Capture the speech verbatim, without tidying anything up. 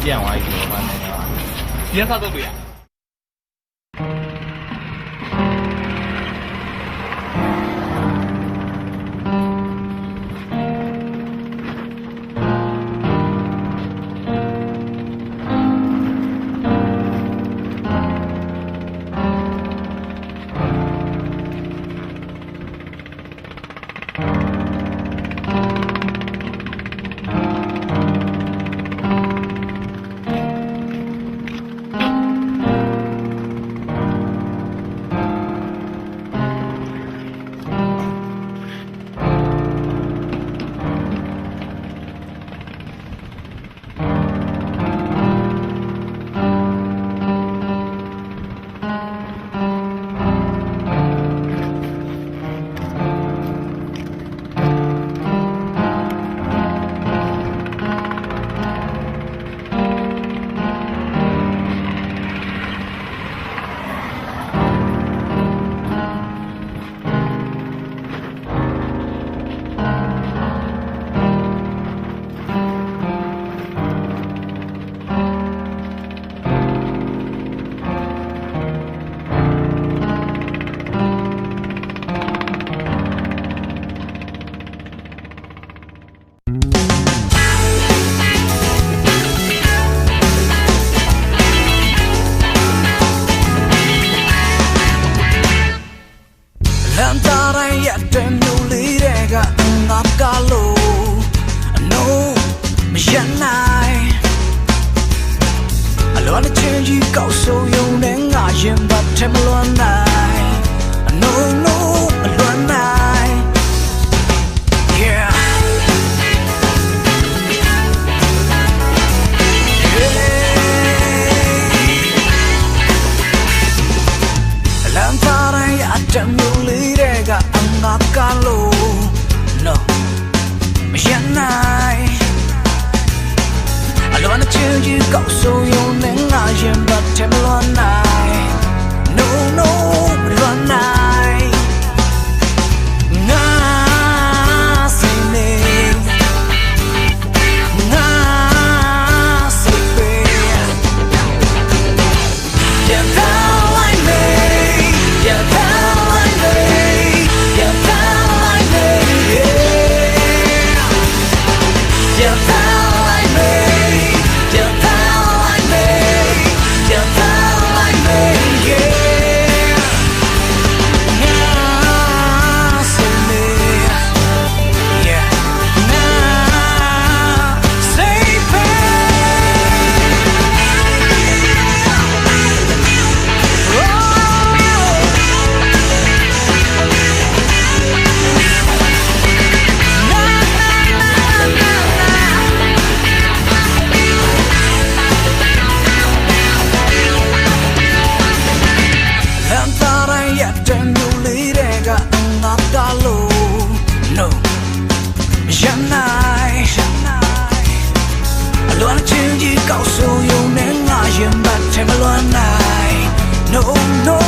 变化有了吧？那个，别啥都对呀。 လမ်းတတိုင်းရက်တွေမြို့လေးတွေက ငါကလို့ No မရပ်နိုင် အလွမ်းတချင်းကြီး ကောက်ဆိုးရုံနဲ့ ငါရင်ဘတ်ထဲမလွမ်းနိုင် No, no, မလွမ်းနိုင် Yeah. Hey. လမ်းတတိုင်းအတမျိုးလေးတွေက အငါကလို့ No မရပ်နိုင် အလွမ်းတချင်းကြီး ကောက်ဆိုးရုံနဲ့ ငါရင်ဘတ်ထဲမလွမ်းနိုင် No, no, မလွမ်းနိုင် ငါစိတ်နေ ငါစိတ်ပဲ ရန်တမ်းလိုက်လေ ရန်တမ်းလိုက်လေ ရန်တမ်းလိုက်လေ Yeah. ရန်တမ်းလိုက်လေ ရန်တမ်းလိုက်လေ ရန်တမ်းလိုက်လေ Yeah. ငါစိတ်နေ Yeah. ငါစိတ်ပဲ Oh. လမ်းတတိုင်းရက်တွေမြို့လေးတွေက ငါကလို့ No မရပ်နိုင် အလွမ်းတချင်းကြီး ကောက်ဆိုးရုံနဲ့ ငါရင်ဘတ်ထဲမလွမ်းနိုင် No, no.